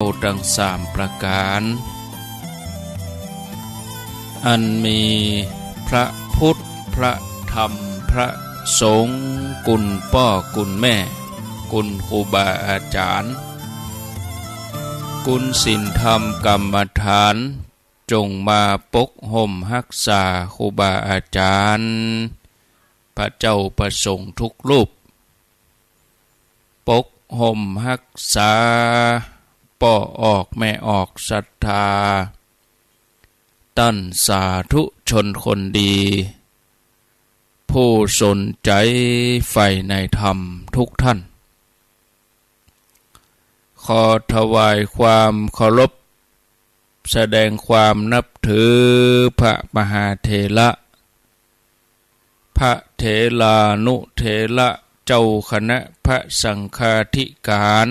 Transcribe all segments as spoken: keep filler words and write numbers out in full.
ตังสามประก๋าน อันมีพระพุทธ พระธรรม พระสงฆ์ คุณป้อคุณแม่ คุณครูบาอาจ๋ารย์ คุณศีลธรรมกรรมฐาน จงมาปกฮ่มฮักษาครูบาอาจ๋ารย์ พระเจ้าพระสงฆ์ทุกรูป ปกฮ่มฮักษาป้อออกแม่ออกศรัทธา ต้านสาธุชนคนดี ผู้สนใจ๋ใฝ่ในธรรมทุกท่าน ขอถวายความเคารพ แสดงความนับถือพระมหาเถระ พระเถรานุเถระ เจ้าคณะพระสังฆาธิการ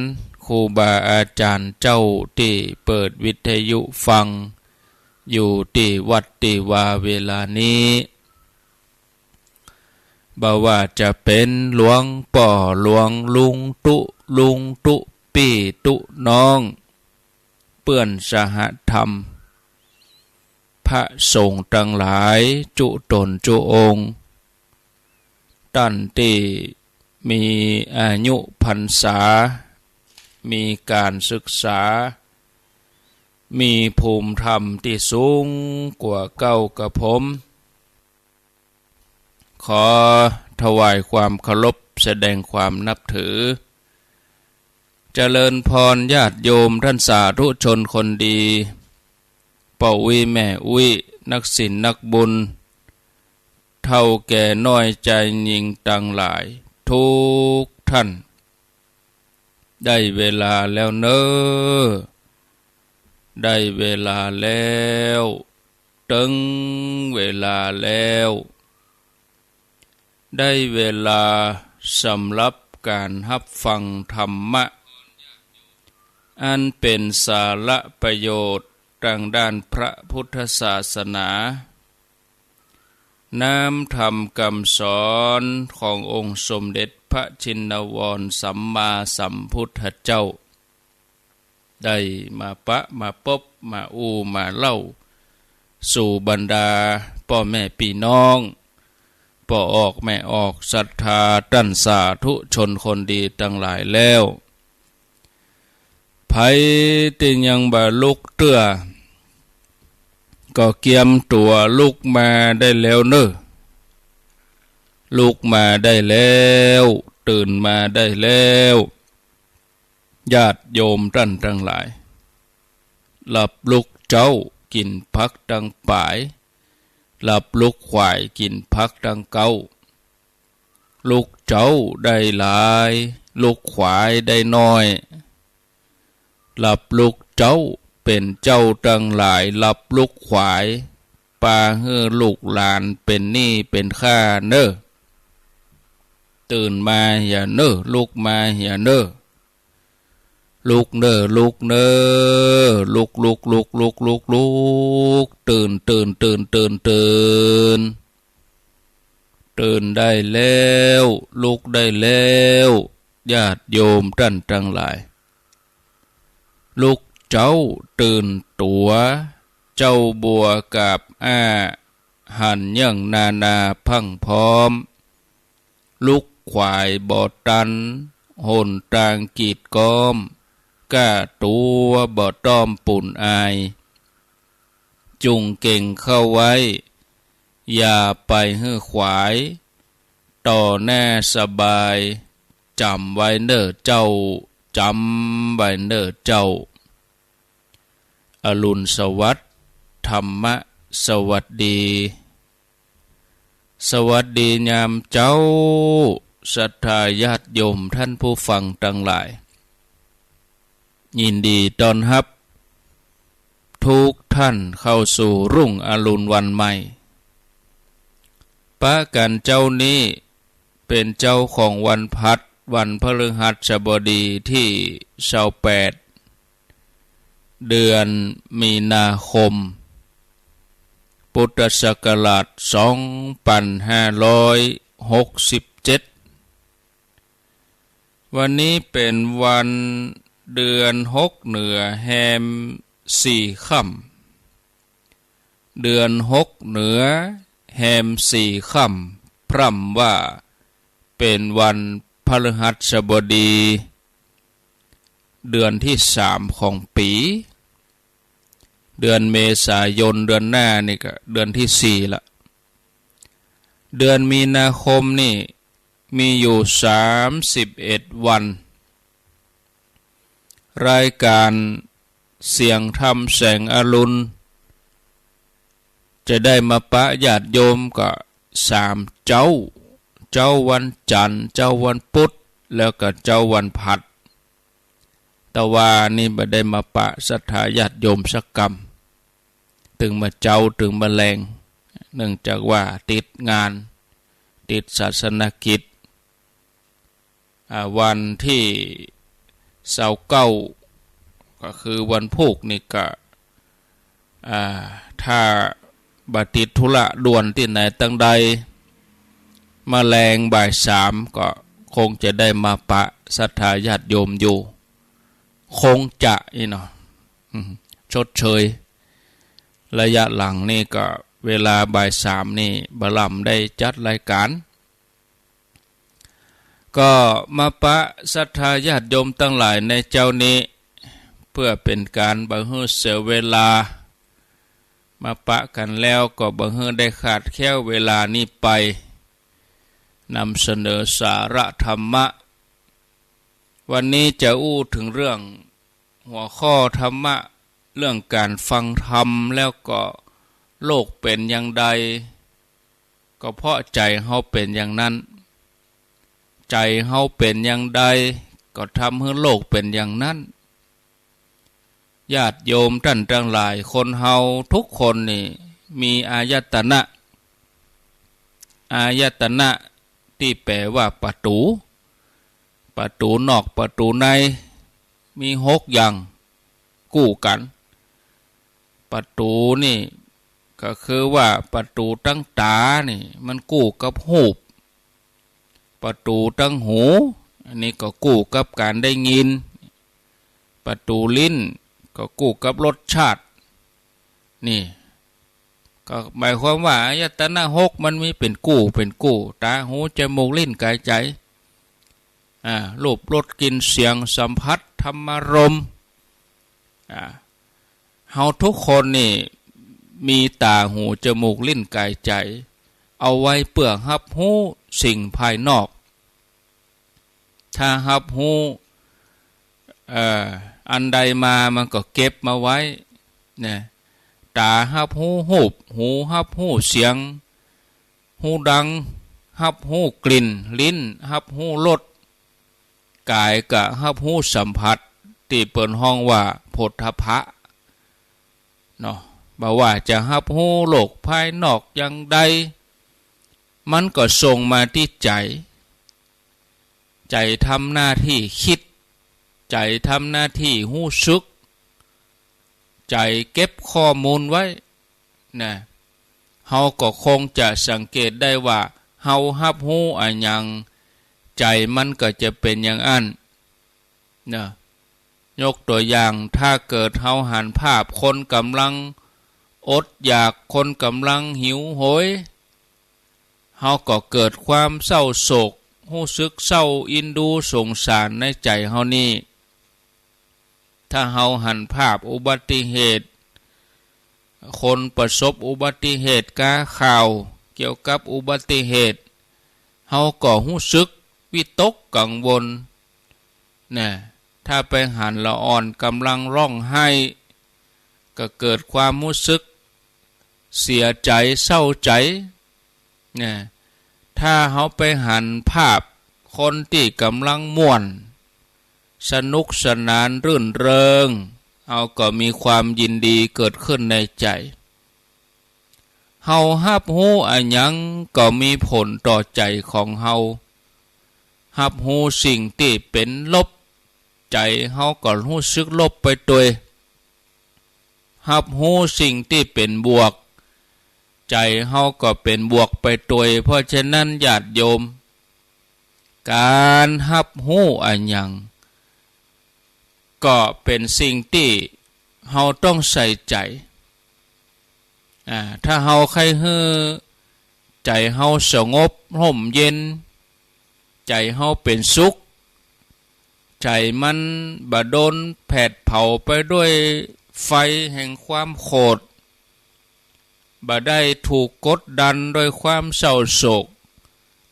ครูบาอาจ๋ารย์เจ้าตี้เปิดวิทยุฟัง อยู่ตี้วัดตี้วาเวลานี้ บ่ว่าจะเป๋นหลวงป้อหลวง ลุงตุ๊ ลุงตุ๊ปี้ตุ๊น้อง เปื้อนสหธรรม พระสงฆ์ตังหลายจุ๊ต๋นจุ๊องค์ ต้านตี้มีอายุพรรษา มีก๋านศึกษา มีภูมิธรรมตี้สูงกว่าเก๊ากว่าผม ขอถวายความเคารพ แสดงความนับถือ เจริญพรญาติโยมต้านสาธุชนคนดี ป้ออุ๊ยแม่อุ๊ย นักศีลนักบุญ เฒ่าแก่น้อยจายญิงตังหลาย ทุกท่าน ได้เวลาแล้วเน่อ ได้เวลาแล้ว เถิงเวลาแล้ว ได้เวลาสำหรับก๋านฮับฟังธรรมะ อันเป๋นสาระประโยชน์ตางด้านพระพุทธศาสนา น้ำธรรมกำสอนขององค์สมเด็จพระชินวรสัมมาสัมพุทธเจ้า ได้มาปะมาปบ มาอู้มาเล่า สู่บรรดาป้อแม่ปี้น้อง ป้อออกแม่ออกศรัทธา ต้านสาธุชนคนดีตังหลายแล้ว ใผตี้ยังบ่ลุกเตื้อ ก็เกียมตั๋วลุกมาได้แล้วเน่อ ลุกมาได้แล้ว ตื่นมาได้แล้ว ญาติโยมต้านตังหลาย หลับลุกเจ๊ากิ๋นผักตังป๋าย หลับลุกขวายกิ๋นผักตังเก๊า ลุกเจ๊าได้หลาย ลุกขวายได้น้อย หลับลุกเจ๊าเป๋นเจ้าตังหลาย หลับลุกขวาย ปาหื้อลูกหลานเป๋นหนี้เป๋นค่าเน่อ ตื่นมาเหียเน่อ ลุกมาเหียเน่อ ลุกเน่อ ลุกเน่อ ลุก ลุก ลุก ลุก ลุก ลุก ตื่น ตื่น ตื่น ตื่น ตื่น ตื่นได้แล้ว ลุกได้แล้ว ญาติโยมต้านตังหลาย ลุกเจ๊าตื่นตั๋ว เจ๊าบัวกาบอ้า หันเยิ่งนานาพรั่งพร้อม ลุกขวายบ่ตัน หนตางกีดก๊อม ก้าตั๋วบ่ต้อมปูนอาย จุ่งเก่งเข้าไว้ อย่าไปหื้อขวาย ต่อหน้าสบาย จ๋ำไว้เน่อเจ้า จ๋ำไว้เน่อเจ้า อรุณสวัสดิ์ ธรรมะสวัสดี สวัสดียามเจ๊า ศรัทธาญาติโยมต้านผู้ฟังตังหลาย ยินดีต้อนฮับทุกท่านเข้าสู่รุ่งอรุณวันใหม่ ปะกั๋นเจ๊านี้เป๋นเจ๊าของวันพลัส วันพฤหัสบดีตี้ซาวแปด เดือนมีนาคม พุทธศักราชสองปันห้าร้อยหกสิบเจ็ด วันนี้เป๋นวัน เดือนหกเหนือแฮมสี่ค่ำ เดือนหกเหนือแฮมสี่ค่ำ พร่ำว่าเป๋นวันพฤหัสบดี เดือนที่สามของปี๋ เดือนเมษายน เดือนหน้านี่ก็เดือนที่สี่ละ เดือนมีนาคมนี่มีอยู่สามสิบเอ็ดวัน รายก๋านเสียงธรรมแสงอรุณ จะได้มาปะญาติโยมก็สามเจ๊า เจ๊าวันจันทร์ เจ๊าวันพุธ แล้วก็เจ๊าวันพฤหัส ตะวานี้บ่ได้มาปะศรัทธาญาติโยมสักกำ ตึงบ่าเจ๊าตึงบ่าแลง เนื่องจากว่าติดงาน ติดศาสนกิจ อ่า วันตี้ซาวเก้า ก็คือวันพูกนี่ก็ อ่า ถ้าบ่ติดธุระด่วนตี้ไหนตังใด มาแลงบ่ายสามก็คงจะได้มาปะศรัทธาญาติโยมอยู่ คงจะอี้เนาะ อืม ชดเชย ระยะหลังนี่ก็เวลาบ่ายสามนี่บ่ลำได้จัดรายก๋าน ก็มาปะศรัทธาญาติโยมตังหลายในเจ๊านี้ เปื้อเป๋นก๋านบ่หื้อเสียเวลา มาปะกั๋นแล้วก็บ่หื้อได้ขาดแคล้วเวลานี้ไป นำเสนอสาระธรรมะ วันนี้จะอู้เถิงเรื่อง หัวข้อธรรมะ เรื่องก๋านฟังธรรมแล้วก็โลกเป๋นอย่างใด ก็เพราะใจ๋เฮาเป๋นอย่างนั้น ใจ๋เฮาเป๋นอย่างใด ก็ทำหื้อโลกเป๋นอย่างนั้น ญาติโยมต้านตังหลาย คนเฮาทุกคนนี่มีอายตนะ อายตนะตี้แป๋ว่าประตู๋ ประตู๋นอกประตู๋ใน มีหกอย่างกู้กั๋น ประตู๋นี่ก็คือว่าประตู๋ตังต๋านี่มันกู้กับฮูป ประตู๋ตังหู อันนี้ก็กู้กับก๋านได้ยิน ประตู๋ลิ้นก็กู้กับรสชาติ นี่ ก็หมายความว่าอายตนะหกมันมีเป๋นกู้เป๋นกู้ ต๋า หู จมูก ลิ้น ก๋าย ใจ๋ อ่า รูป รส กลิ่น เสียง สัมผัส ธรรมารมณ์ อ่า เฮาทุกคนนี่มีต๋า หู จมูก ลิ้น ก๋าย ใจ๋ เอาไว้เปื้อฮับฮู้สิ่งภายนอก ถ้าฮับฮู้ เอ่อ อันใดมามันก็เก็บมาไว้ นะ ต๋าฮับฮู้ฮูป หูฮับฮู้เสียง ฮูดังฮับฮู้กลิ่น ลิ้นฮับฮู้รส ก๋ายก็ฮับฮู้สัมผัส ตี้เปิ้นฮ้องว่าโผฏฐัพพะ เนาะ บ่ว่าจะฮับฮู้โลกภายนอกอย่างใด มันก็ส่งมาตี้ใจ๋ ใจ๋ทำหน้าตี้กึ๊ด ใจ๋ทำหน้าตี้ฮู้สึก ใจ๋เก็บข้อมูลไว้ นะ เฮาก็คงจะสังเกตได้ว่า เฮาฮับฮู้อะหยัง ใจ๋มันก็จะเป๋นอย่างอั้น นะ ยกตั๋วอย่าง ถ้าเกิดเฮาหันภาพคนก่ำลังอดอยาก คนก่ำลังหิวโหย เฮาก็เกิดความเศร้าโศก ฮู้สึกเศร้าเอ็นดูสงสารในใจ๋เฮานี่ ถ้าเฮาหันภาพอุบัติเหตุ คนประสบอุบัติเหตุ กาข่าวเกี่ยวกับอุบัติเหตุ เฮาก็ฮู้สึกวิตกกังวล นะ ถ้าไปหันละอ่อนก่ำลังฮ้องไห้ ก็เกิดความฮู้สึกเสียใจ๋ เศร้าใจ๋ นะ ถ้าเฮาไปหันภาพคนตี้ก่ำลังม่วน สนุกสนานรื่นเริง เฮาก็มีความยินดีเกิดขึ้นในใจ๋ เฮาฮับฮู้อะหยังก็มีผลต่อใจ๋ของเฮา ฮับฮู้สิ่งตี้เป๋นลบ ใจ๋เฮาก็ฮู้สึกลบไปตวย ฮับฮู้สิ่งตี้เป๋นบวก ใจ๋เฮาก็เป๋นบวกไปตวย เพราะฉะนั้นญาติโยม ก๋านฮับฮู้อะหยัง ก็เป๋นสิ่งตี้เฮาต้องใส่ใจ๋ อ่า ถ้าเฮาใค่หื้อใจ๋เฮาสงบฮ่มเย็น ใจ๋เฮาเป๋นสุข ใจ๋มันบ่โดนแผดเผาไปด้วยไฟแห่งความโขด บ่ได้ถูกกดดันด้วยความเศร้าโศก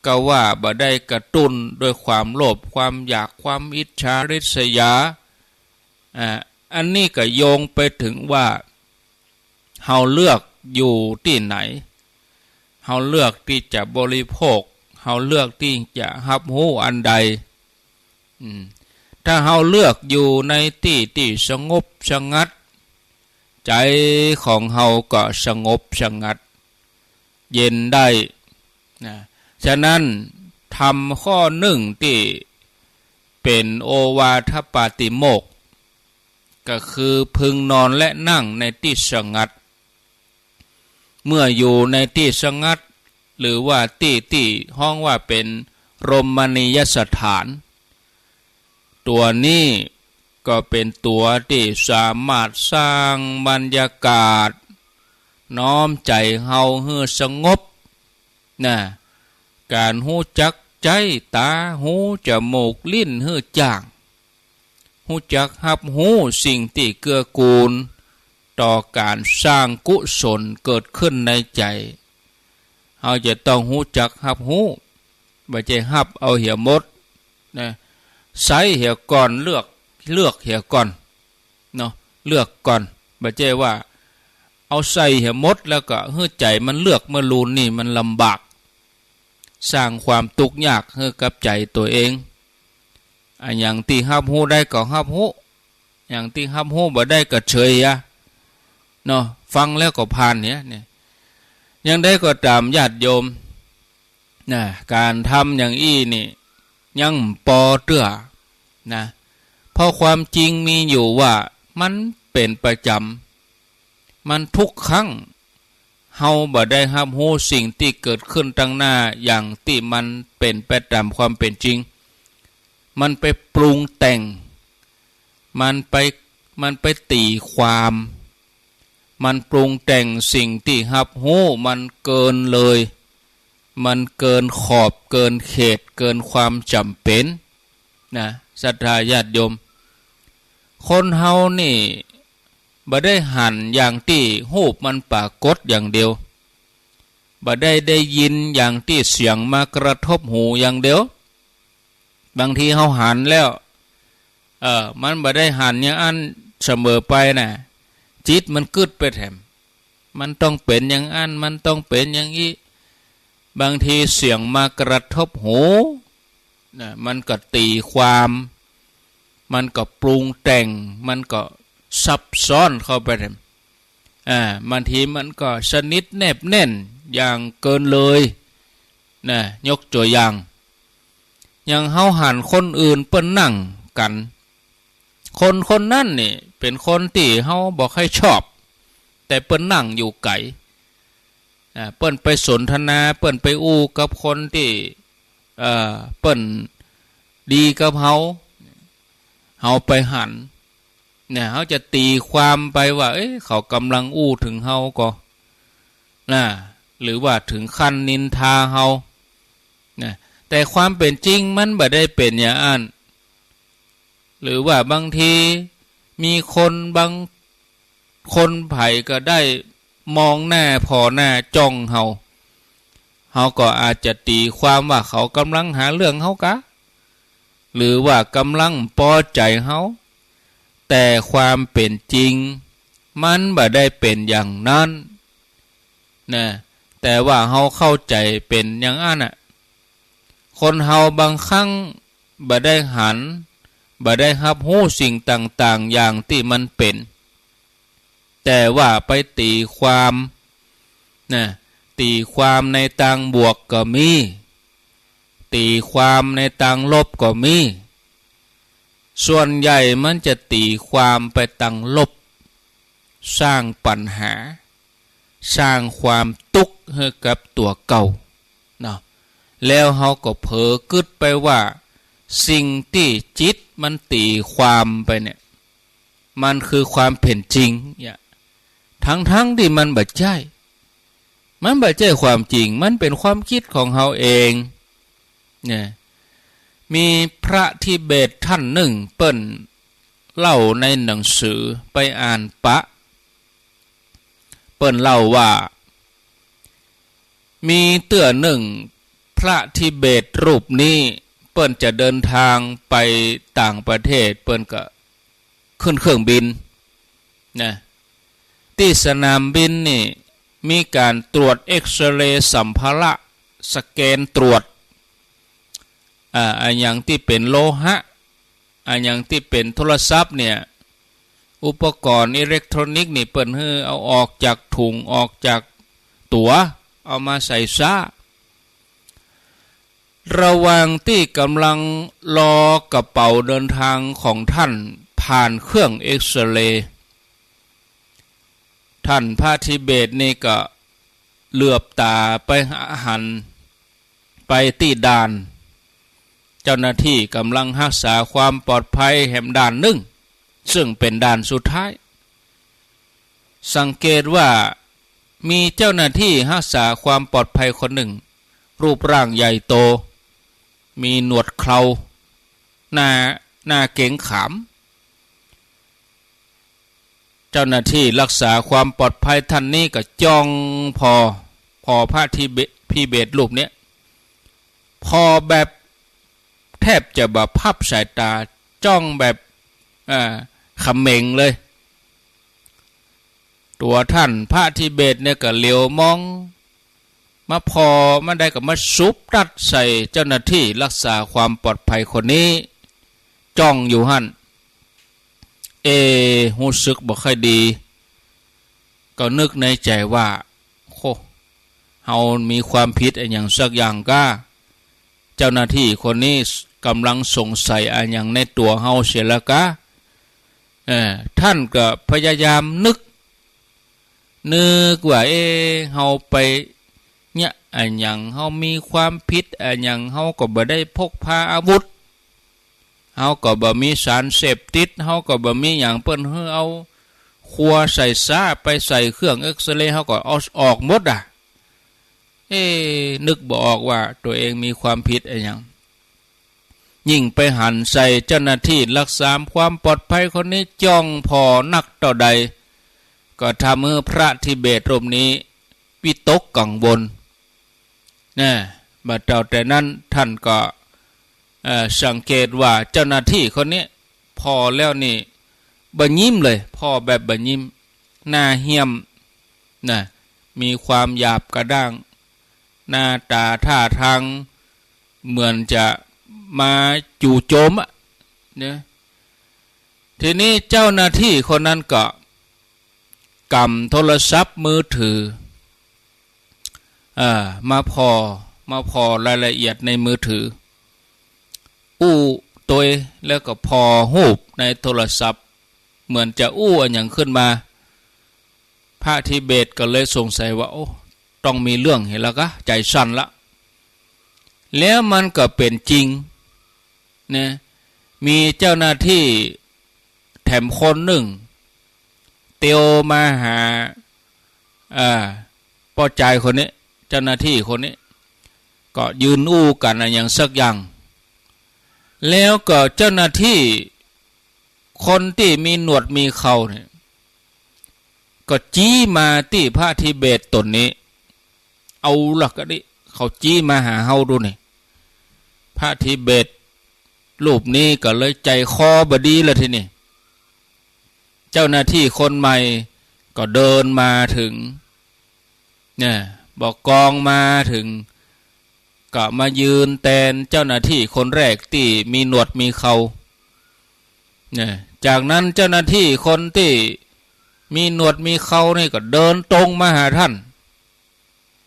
กาว่าบ่ได้กระตุ้นด้วยความโลภ ความอยาก ความอิจฉาริษยา อ่า อันนี้ก็โยงไปเถิงว่า เฮาเลือกอยู่ตี้ไหน เฮาเลือกตี้จะบริโภค เฮาเลือกตี้จะฮับฮู้อันใด อืม ถ้าเฮาเลือกอยู่ในตี้ตี้สงบสงัด ใจ๋ของเฮาก็สงบสงัด เย็นได้นะ ฉะนั้นธรรมข้อนึ่งตี้เป๋นโอวาทปาติโมกข์ ก็คือพึงนอนและนั่งในตี้สงัด เมื่ออยู่ในตี้สงัด หรือว่าตี้ตี้ฮ้องว่าเป๋นรมณียสถาน ตั๋วนี้ก็เป๋นตั๋วตี้สามารถสร้างบรรยากาศ น้อมใจ๋เฮาหื้อสงบนะ ก๋านฮู้จักใจ๊ต๋า หู จมูก ลิ้น หื้อจ้าง ฮู้จักฮับฮู้สิ่งตี้เกื้อกูลต่อก๋านสร้างกุศลเกิดขึ้นในใจ๋ เฮาจะต้องฮู้จักฮับฮู้ บ่ใจ้ฮับเอาเหียหมดนะ ใส้เหียก่อน เลือก เลือกเหียก่อนเนาะ เลือกก่อน บ่ใจ้ว่าเอาใส่เหียหมดแล้วก็หื้อใจ๋มันเลือกเมื่อลูนนี่มันลำบาก สร้างความตุ๊กข์ยากหื้อกับใจ๋ตั๋วเอง อะหยังตี้ฮับฮู้ได้ก็ฮับฮู้ หยังตี้ฮับฮู้บ่ได้ก็เฉยอะเนาะ ฟังแล้วก็ผ่านเนี่ย เนี่ย อย่างใดก็ต๋ามญาติโยมนะ ก๋านทำอย่างอี้นี่ยังบ่ปอเตื้อนะ เพราะความจริงมีอยู่ว่ามันเป๋นประจ๋ำ มันทุกครั้ง เฮาบ่ได้ฮับฮู้สิ่งตี้เกิดขึ้นตังหน้าอย่างตี้มันเป๋นไปต๋ามความเป๋นจริง มันไปปรุงแต่ง มันไป มันไปตี๋ความ มันปรุงแต่งสิ่งตี้ฮับฮู้ มันเกินเลย มันเกินขอบเกินเขต เกินความจ๋ำเป๋นนะ ศรัทธาญาติโยม คนเฮานี่ บ่ได้หันอย่างตี้ฮูปมันปรากฏอย่างเดียว บ่ได้ได้ยินอย่างตี้เสียงมากระทบหูอย่างเดียว บางทีเฮาหันแล้ว เออ มันบ่ได้หันอย่างอั้นเสมอไปน่ะ จิตมันกึ๊ดไปแถม มันต้องเป๋นอย่างอั้น มันต้องเป๋นอย่างอี้ บางทีเสียงมากระทบหูน่ะ มันก็ตี๋ความ มันก็ปรุงแต่ง มันก็ซับซ้อนเข้าไปแถม อ่า บางทีมันก็สนิทแนบแน่นอย่างเกินเลยนะ ยกตั๋วอย่าง อย่างเฮาหันคนอื่นเปิ้นนั่งกั๋น คนคนนั้นนี่เป๋นคนตี้เฮาบ่ใค่ชอบ แต่เปิ้นนั่งอยู่ไก๋ อ่า เปิ้นไปสนทนา เปิ้นไปอู้กับคนตี้ เอ่อ เปิ้นดีกับเฮา เฮาไปหัน เนี่ย เฮาจะตี๋ความไปว่า เอ๊ะ เขาก่ำลังอู้เถิงเฮาก่อ นะ หรือว่าเถิงขั้นนินทาเฮา นะ แต่ความเป๋นจริงมันบ่ได้เป๋นอย่างอั้น หรือว่าบางทีมีคนบางคนใผก็ได้มองหน้าผ่อหน้าจ้องเฮา เฮาก็อาจจะตี๋ความว่าเขาก่ำลังหาเรื่องเฮากา หรือว่าก่ำลังปอใจ๋เฮา แต่ความเป๋นจริงมันบ่ได้เป๋นอย่างนั้นนะ แต่ว่าเฮาเข้าใจ๋เป๋นอย่างอั้นน่ะ คนเฮาบางครั้งบ่ได้หัน บ่ได้ฮับฮู้สิ่งต่างๆ อย่างตี้มันเป๋น แต่ว่าไปตี๋ความนะ ตี๋ความในตางบวกก็มี ตี๋ความในตางลบก็มี ส่วนใหญ่มันจะตี๋ความไปตางลบ สร้างปัญหา สร้างความตุ๊กข์หื้อกับตั๋วเก่าเนาะ แล้วเฮาก็เผลอกึ๊ดไปว่า สิ่งตี้จิตมันตี๋ความไปเนี่ย มันคือความเป๋นจริง เนี่ย ทั้งๆ ตี้มันบ่ใจ้ มันบ่ใจ้ความจริง มันเป๋นความกึ๊ดของเฮาเอง เนี่ย มีพระทิเบตท่านนึ่ง เปิ้นเล่าในหนังสือ ไปอ่านปะ เปิ้นเล่าว่า มีเตื้อนึ่ง พระทิเบตรูปนี้ เปิ้นจะเดินทางไปต่างประเทศ เปิ้นก็ขึ้นเครื่องบิน นะ ตี้สนามบินนี่ มีก๋านตรวจเอกซเรย์สัมภาระ สแกนตรวจ อ่า อะหยังตี้เป๋นโลหะ อะหยังตี้เป๋นโทรศัพท์เนี่ย อุปกรณ์อิเล็กทรอนิกส์นี่ เปิ้นหื้อเอาออกจากถุง ออกจากตั๋ว เอามาใส่ซ้า ระหว่างตี้ก่ำลังรอกระเป๋าเดินทางของท่านผ่านเครื่องเอกซเรย์ ท่านพระทิเบตนี่ก็เหลือบต๋าไปหันไปตี้ด่าน เจ้าหน้าตี้ก่ำลังฮักษาความปลอดภัยแหมด่านนึ่ง ซึ่งเป๋นด่านสุดท้าย สังเกตว่ามีเจ้าหน้าตี้ฮักษาความปลอดภัยคนนึ่ง รูปร่างใหญ่โต มีหนวดเครา หน้า หน้าเกรงขาม เจ้าหน้าตี้ฮักษาความปลอดภัยท่านนี้ก็จ้องผ่อ ผ่อพระทิเบต ทิเบตรูปเนี้ย ผ่อแบบแทบจะบ่พับสายต๋า จ้องแบบ อ่า เขม็งเลย ตั๋วท่านพระทิเบตเนี่ยก็เหลียวมอง มาผ่อมาได้ก็มาสุบตั๊ดใส่เจ้าหน้าตี้ฮักษาความปลอดภัยคนนี้ จ้องอยู่หั้น เอ ฮู้สึกบ่ค่อยดี ก็นึกในใจ๋ว่า โอ้ เฮามีความผิดอะหยังสักอย่างก้า เจ้าหน้าตี้คนนี้ก่ำลังสงสัยอะหยังในตั๋วเฮาเสียแล้วก้า เออ ท่านก็พยายามนึก นึกว่า เอ๊ะ เฮาไปเยียะอะหยัง เฮามีความผิดอะหยัง เฮาก็บ่ได้พกพาอาวุธ เฮาก็บ่มีสารเสพติด เฮาก็บ่มีหยัง เปิ้นหื้อเอาครัวใส่ซ้า ไปใส่เครื่องเอกซเรย์ เฮาก็เอาออกหมดอะ เอ๊ะ นึกบ่ออกว่าตั๋วเองมีความผิดอะหยัง ยิ่งไปหันใส่เจ้าหน้าตี้ฮักษาความปลอดภัยคนนี้จ้องผ่อนักเต้าใด ก็ทำหื้อพระทิเบตรูปนี้วิตกกังวล นะ บ่าเต้าแต่นั้นท่านก็ เอ่อ สังเกตว่าเจ้าหน้าตี้คนนี้ผ่อแล้วนี่บ่ยิ้มเลย ผ่อแบบบ่ยิ้ม หน้าเหี้ยม นะ มีความหยาบกระด้าง หน้าต๋าท่าทางเหมือนจะมาจู่โจมอะ เนี่ย ทีนี้เจ้าหน้าตี้คนนั้นก็ก๋ำโทรศัพท์มือถือ เอ่อ มาผ่อ มาผ่อรายละเอียดในมือถือ อู้ตวย แล้วก็ผ่อฮูปในโทรศัพท์ เหมือนจะอู้อะหยังขึ้นมา พระทิเบตก็เลยสงสัยว่า โอ้ ต้องมีเรื่องเหียแล้วกะ ใจ๋สั่นละ แล้วมันก็เป๋นจริง นะ มีเจ้าหน้าตี้แถมคนนึ่ง เตียวมาหา อ่า ป้อจายคนนี้ เจ้าหน้าตี้คนนี้ ก็ยืนอู้กั๋นอะหยังสักอย่าง แล้วก็เจ้าหน้าตี้คนตี้มีหนวดมีเคราเนี่ย ก็จี๊มาตี้พระทิเบตต๋นนี้ เอาละกะนี่ เขาจี๊มาหาเฮาดูนี่ พระทิเบตรูปนี้ก็เลยใจ๋คอบ่ดีละทีนี้ เจ้าหน้าตี้คนใหม่ก็เดินมาเถิง เนี่ย บ่ากองมาเถิง ก็มายืนแตนเจ้าหน้าตี้คนแรกตี้มีหนวดมีเครา เนี่ย จากนั้นเจ้าหน้าตี้คนตี้มีหนวดมีเครานี่ก็เดินตรงมาหาท่าน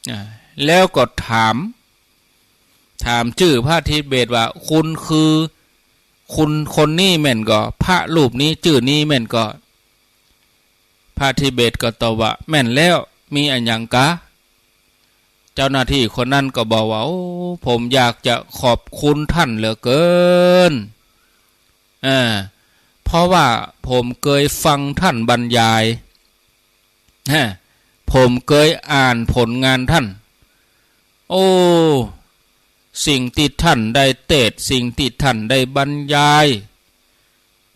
อ่า แล้วก็ถาม ถามจื้อพระทิเบตว่า คุณคือ คุณคนนี้แม่นก่อ พระรูปนี้จื้อนี้แม่นก่อ พระทิเบตก็ตอบว่า แม่นแล้ว มีอะหยังกา เจ้าหน้าตี้คนนั้นก็บอกว่า โอ้ ผมอยากจะขอบคุณท่านเหลือเกิน อ่า ผ เพราะว่าผมเกยฟังท่านบรรยาย ฮะ ผมเกยอ่านผลงานท่าน โอ้ สิ่งตี้ท่านได้เตสน์ สิ่งตี้ท่านได้บรรยาย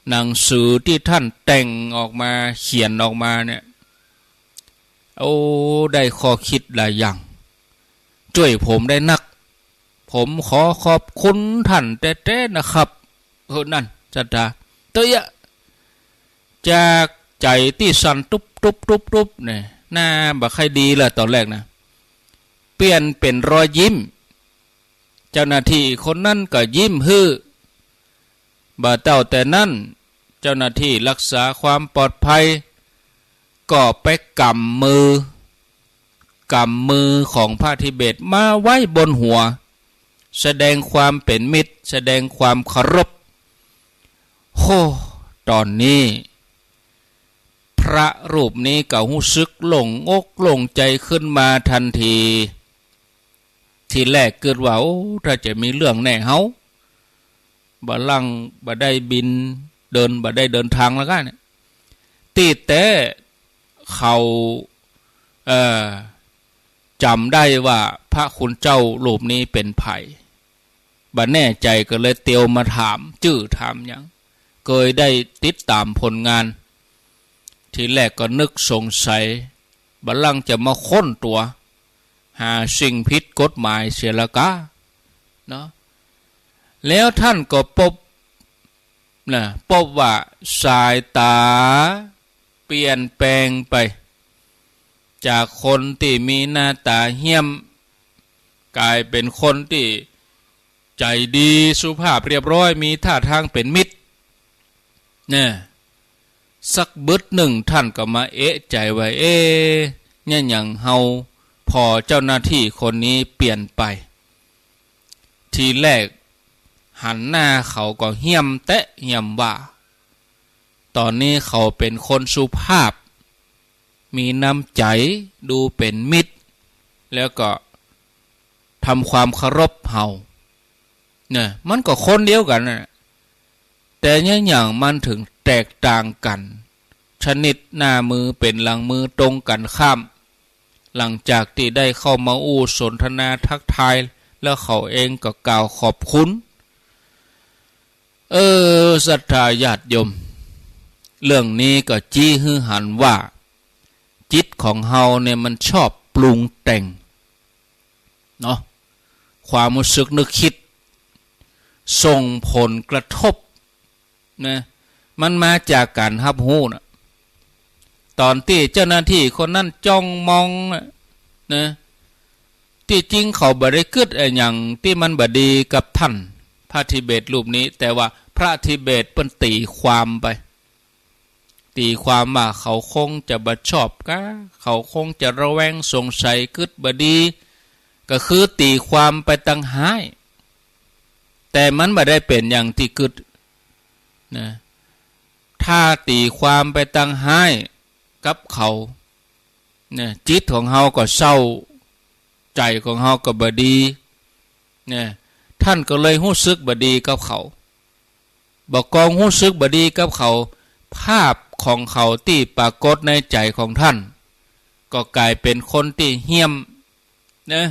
หนังสือตี้ท่านแต่งออกมา เขียนออกมาเนี่ย โอ้ ได้ข้อคิดหลายอย่าง จ้วยผมได้นัก ผมขอขอบคุณท่านแต๊ๆ นะครับ เออ นั่น ศรัทธา เต๊อะ จากใจ๋ตี้สั่นตุ๊บๆๆๆ เนี่ย หน้าบ่ใค่ดีละต๋อนแรกนะ เปลี่ยนเป๋นรอยยิ้ม เจ้าหน้าตี้คนนั้นก็ยิ้มหื้อ บ่เต้าแต่นั้น เจ้าหน้าตี้รักษาความปลอดภัย ก็ไปก๋ำมือ ก๋ำมือของพระทิเบตมาไว้บนหัว แสดงความเป๋นมิตร แสดงความเคารพ โฮ ต๋อนนี้ พระรูปนี้ก็ฮู้สึกโล่งอกโล่งใจ๋ขึ้นมาตันที ทีแรกกึ๊ดว่า โอ้ ถ้าจะมีเรื่องแน่เฮา บ่าลั่งบ่ได้บิน เดิน บ่ได้เดินตางแล้วก้าเนี่ย ตี้แต๊เขา เอ่อ จ๋ำได้ว่าพระคุณเจ้ารูปนี้เป๋นใผ บ่แน่ใจ๋ก็เลยเตียวมาถามจื้อถามหยัง เกยได้ติดต๋ามผลงาน ทีแรกก็นึกสงสัย บ่าลั่งจะมาค้นตั๋ว หาสิ่งผิดกฎหมายเสียละก้า เนาะ แล้วท่านก็ปบ นะ ปบว่าสายต๋าเปลี่ยนแปลงไป จากคนตี้มีหน้าต๋าเฮี้ยม ก๋ายเป๋นคนตี้ใจ๋ดี สุภาพเรียบร้อย มีต้าตางเป๋นมิตร เนี่ย สักบึดนึ่งท่านก็มาเอะใจ๋ว่า เอ๊ะ เนี่ยหยังเฮาผ่อเจ้าหน้าตี้คนนี้เปลี่ยนไป ทีแรกหันหน้าเขาก็เฮี้ยมแต๊เฮี้ยมว่า ต๋อนนี้เขาเป๋นคนสุภาพ มีน้ำใจ๋ ดูเป๋นมิตร แล้วก็ทำความเคารพเฮา เนี่ย มันก็คนเดียวกั๋นน่ะ แต่เนี่ยหยังมันเถิงแตกต่างกั๋น ชนิดหน้ามือเป๋นหลังมือตรงกั๋นข้าม หลังจากตี้ได้เข้ามาอู้สนทนาทักทาย แล้วเขาเองก็กล่าวขอบคุณ เออ ศรัทธาญาติโยม เรื่องนี้ก็จี๊หื้อหันว่า จิตของเฮาเนี่ยมันชอบปรุงแต่ง เนาะ ความฮู้สึกนึกกึ๊ด ส่งผลกระทบ นะ มันมาจากก๋านฮับฮู้น่ะ ต๋อนตี้เจ้าหน้าตี้คนนั้นจ้องมองน่ะ นะ ตี้จริงเขาบ่ได้กึ๊ดอะหยังตี้มันบ่ดีกับท่านพระทิเบตรูปนี้ แต่ว่าพระทิเบตเปิ้นตี๋ความไป ตี๋ความว่าเขาคงจะบ่ชอบก้า เขาคงจะระแวงสงสัยกึ๊ดบ่ดี ก็คือตี๋ความไปตางฮ้าย แต่มันบ่ได้เป๋นอย่างตี้กึ๊ด นะ ถ้าตี๋ความไปตางฮ้ายกับเขา นะ จิตของเฮาก็เศร้า ใจ๋ของเฮาก็บ่ดี นะ ท่านก็เลยฮู้สึกบ่ดีกับเขา บ่ากองฮู้สึกบ่ดีกับเขา ภาพของเขาตี้ปรากฏในใจ๋ของท่าน ก็ก๋ายเป๋นคนตี้เฮี้ยม นะ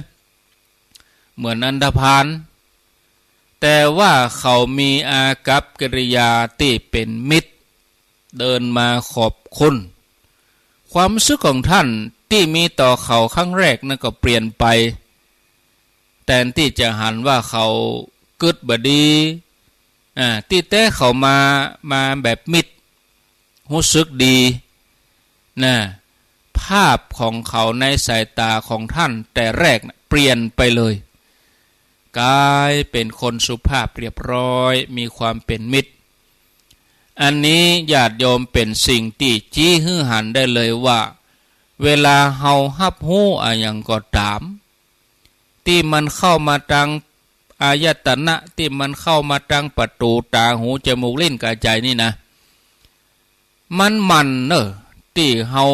เหมือนอันธพาล แต่ว่าเขามีอากัปกิริยาตี้เป๋นมิตร เดินมาขอบคุณ ความฮู้สึกของท่านตี้มีต่อเขาครั้งแรกนั้นก็เปลี่ยนไป แตนตี้จะหันว่าเขากึ๊ดบ่ดี อ่า ตี้แต๊เขามา มาแบบมิตร ฮู้สึกดี นะ ภาพของเขาในสายต๋าของท่านแต่แรกน่ะเปลี่ยนไปเลย ก๋ายเป๋นคนสุภาพเรียบร้อย มีความเป๋นมิตร อันนี้ญาติโยมเป๋นสิ่งตี้จี๊หื้อหันได้เลยว่า เวลาเฮาฮับฮู้อะหยังก็ต๋าม ตี้มันเข้ามาตางอายตนะ ตี้มันเข้ามาตางประตู๋ต๋า หู จมูก ลิ้น ก๋าย ใจ๋นี่นะ มันหมั่นเน่อ ตี้เฮา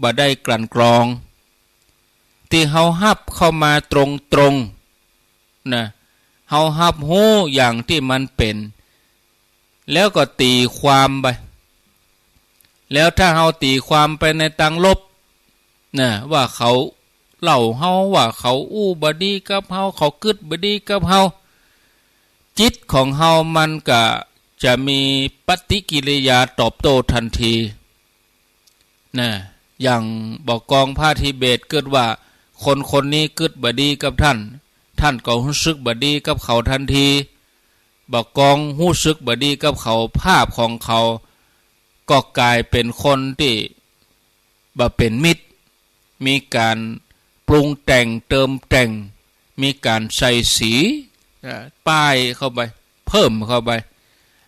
บ่ได้กลั่นกรอง ตี้เฮาฮับเข้ามาตรงๆ นะ เฮาฮับฮู้อย่างตี้มันเป๋น แล้วก็ตี๋ความไป แล้วถ้าเฮาตี๋ความไปในตางลบ นะ ว่าเขาเล่าเฮา ว่าเขาอู้บ่ดีกับเฮา เขากึ๊ดบ่ดีกับเฮา จิตของเฮามันก็จะมีปฏิกิริยาตอบโต้ทันที นะ อย่างบ่ากองพระทิเบตกึ๊ดว่า คนคนนี้กึ๊ดบ่ดีกับท่าน ท่านก็ฮู้สึกบ่ดีกับเขาทันที บ่ากองฮู้สึกบ่ดีกับเขา ภาพของเขาก็ก๋ายเป๋นคนตี้บ่เป๋นมิตร มีก๋านปรุงแต่งเติมแต่ง มีก๋านใส่สี อ่า ป้ายเข้าไป เพิ่มเข้าไป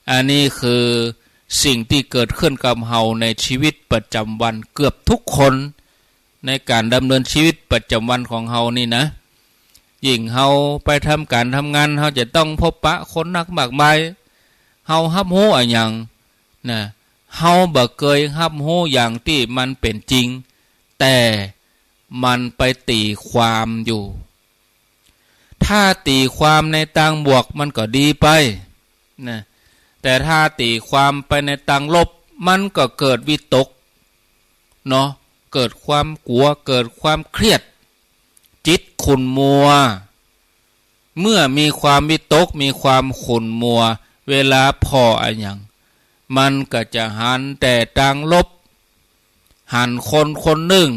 อันนี้คือสิ่งตี้เกิดขึ้นกับเฮาในชีวิตประจ๋ำวันเกือบทุกคน ในก๋านดำเนินชีวิตประจ๋ำวันของเฮานี่นะ ยิ่งเฮาไปทำก๋านทำงาน เฮาจะต้องพบปะคนนักมากมาย เฮาฮับฮู้อะหยัง นะ เฮาบ่เกยฮับฮู้อย่างตี้มันเป๋นจริง แต่มันไปตี๋ความอยู่ ถ้าตี๋ความในตางบวกมันก็ดีไป นะ แต่ถ้าตี๋ความไปในตางลบ มันก็เกิดวิตก เนาะ เกิดความกั๋ว เกิดความเครียด จิตขุ่นมัว เมื่อมีความวิตก มีความขุ่นมัว เวลาผ่ออะหยัง มันก็จะหันแต่ตางลบ หันคนคนนึ่ง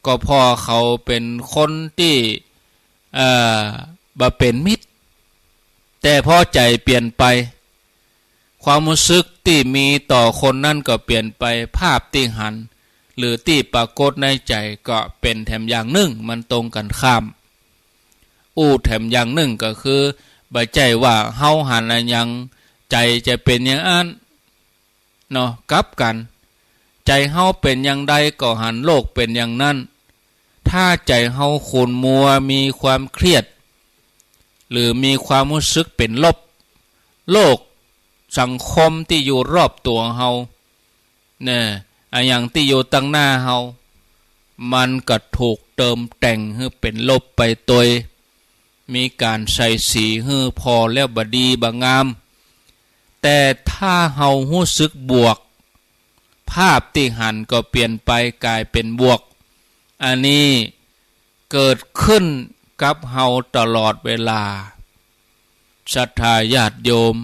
ก็ผ่อเขาเป๋นคนตี้ เอ่อ บ่เป๋นมิตร แต่พอใจ๋เปลี่ยนไป ความฮู้สึกตี้มีต่อคนนั้นก็เปลี่ยนไป ภาพตี้หัน หรือตี้ปรากฏในใจ๋ก็เป๋นแถมอย่างนึ่ง มันตรงกั๋นข้าม อู้แถมอย่างนึ่งก็คือ บ่ใจ้ว่าเฮาหันอะหยัง ใจ๋จะเป๋นอย่างอั้น เนาะ กลับกั๋น ใจ๋เฮาเป๋นอย่างใดก็หันโลกเป๋นอย่างนั้น ถ้าใจ๋เฮาขุ่นมัว มีความเครียด หรือมีความฮู้สึกเป๋นลบ โลกสังคมตี้อยู่รอบตั๋วเฮา เนี่ย อะหยังตี้อยู่ตังหน้าเฮา มันก็ถูกเติมแต่งหื้อเป๋นลบไปตวย มีก๋านใส่สีหื้อผ่อแล้วบ่ดีบ่งาม แต่ถ้าเฮาฮู้สึกบวก ภาพตี้หันก็เปลี่ยนไปก๋ายเป๋นบวก อันนี้เกิดขึ้นกับเฮาตลอดเวลา ศรัทธาญาติโยม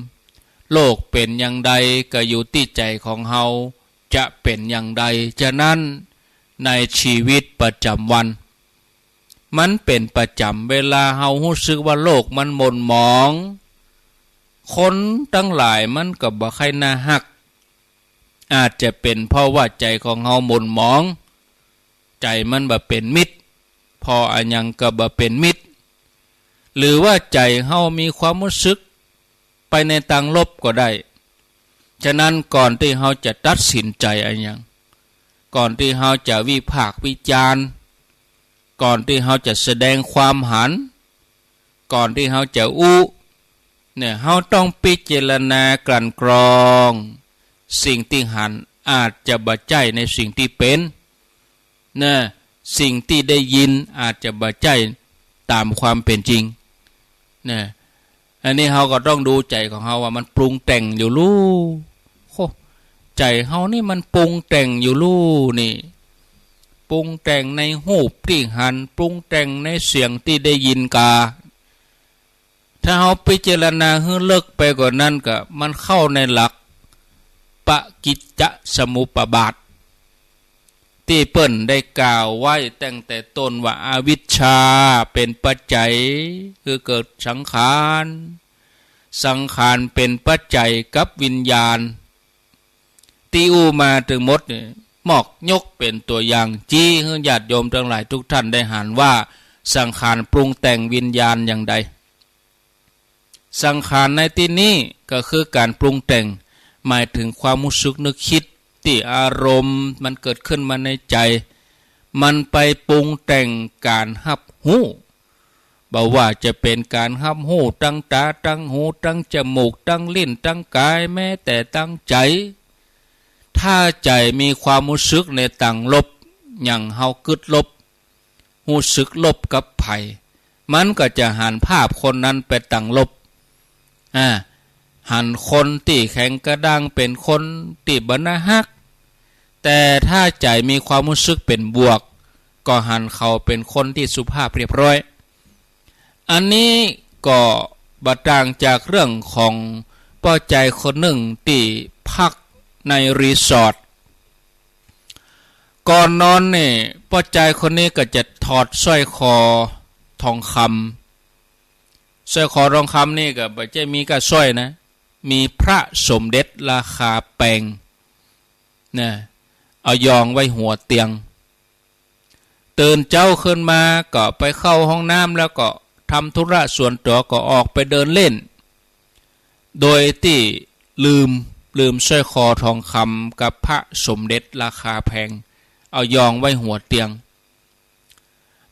โลกเป๋นอย่างใดก็อยู่ตี้ใจ๋ของเฮาจะเป๋นอย่างใด ฉะนั้นในชีวิตประจ๋ำวัน มันเป๋นประจ๋ำ เวลาเฮาฮู้สึกว่าโลกมันหม่นหมอง คนตังหลายมันก็บ่ใค่น่าฮัก อาจจะเป๋นเพราะว่าใจ๋ของเฮาหม่นหมอง ใจ๋มันบ่เป๋นมิตร ผ่ออะหยังก็บ่เป๋นมิตร หรือว่าใจ๋เฮามีความฮู้สึกไปในตางลบก็ได้ ฉะนั้นก่อนตี้เฮาจะตัดสินใจ๋อะหยัง ก่อนตี้เฮาจะวิพากษ์วิจารณ์ ก่อนตี้เฮาจะแสดงความหัน ก่อนตี้เฮาจะอู้ เนี่ย เฮาต้องพิจารณากลั่นกรอง สิ่งตี้หันอาจจะบ่ใจ้ในสิ่งตี้เป๋น เนี่ย สิ่งตี้ได้ยินอาจจะบ่ใจ้ต๋ามความเป๋นจริง เนี่ย อันนี้เฮาก็ต้องดูใจ๋ของเฮาว่ามันปรุงแต่งอยู่ลู่ โอ้ ใจ๋เฮานี่มันปรุงแต่งอยู่ลู่นี่ ปรุงแต่งในฮูปตี้หัน ปรุงแต่งในเสียงตี้ได้ยินกา ถ้าเฮาพิจารณาหื้อเลิกไปกว่านั้นก็ มันเข้าในหลักปฏิจจสมุปบาท ตี้เปิ้นได้กล่าวไว้ตั้งแต่ต้นว่า อวิชชาเป๋นปัจจัย คือเกิดสังขาร สังขารเป๋นปัจจัยกับวิญญาณ ตี้อู้มาตึงหมดนี่ หมอกยกเป๋นตั๋วอย่าง ชี้หื้อญาติโยมตังหลายทุกท่านได้หันว่า สังขารปรุงแต่งวิญญาณอย่างใด สังขารในตี้นี้ก็คือก๋านปรุงแต่ง หมายถึงความฮู้สึกนึกกึ๊ด ตี้อารมณ์มันเกิดขึ้นมาในใจ๋ มันไปปรุงแต่งก๋านฮับฮู้ บ่ว่าจะเป๋นก๋านฮับฮู้ตังต๋า ตังหู ตังจมูก ตังลิ้น ตังก๋าย แม้แต่ตังใจ๋ ถ้าใจ๋มีความฮู้สึกในตางลบ อย่างเฮากึ๊ดลบ ฮู้สึกลบกับใผ มันก็จะหันภาพคนนั้นไปตางลบ อ่า หันคนตี้แข็งกระด้างเป๋นคนตี้บ่น่าฮัก แต่ถ้าใจ๋มีความฮู้สึกเป๋นบวก ก็หันเขาเป๋นคนตี้สุภาพเรียบร้อย อันนี้ก็บ่ต่างจากเรื่องของป้อจายคนนึ่งตี้พักในรีสอร์ท ก่อนนอนนี่ ป้อจายคนนี้ก็จะถอดสร้อยคอทองคำ สร้อยคอทองคำนี่ก็บ่ใจ้มีก้าสร้อยนะ มีพระสมเด็จราคาแปงนะ เอายองไว้หัวเตียง ตื่นเจ๊าขึ้นมาก็ไปเข้าห้องน้ำแล้วก็ทำธุระส่วนตั๋วก็ออกไปเดินเล่น โดยตี้ลืม ลืมสร้อยคอทองคำกับพระสมเด็จราคาแพง เอายองไว้หัวเตียง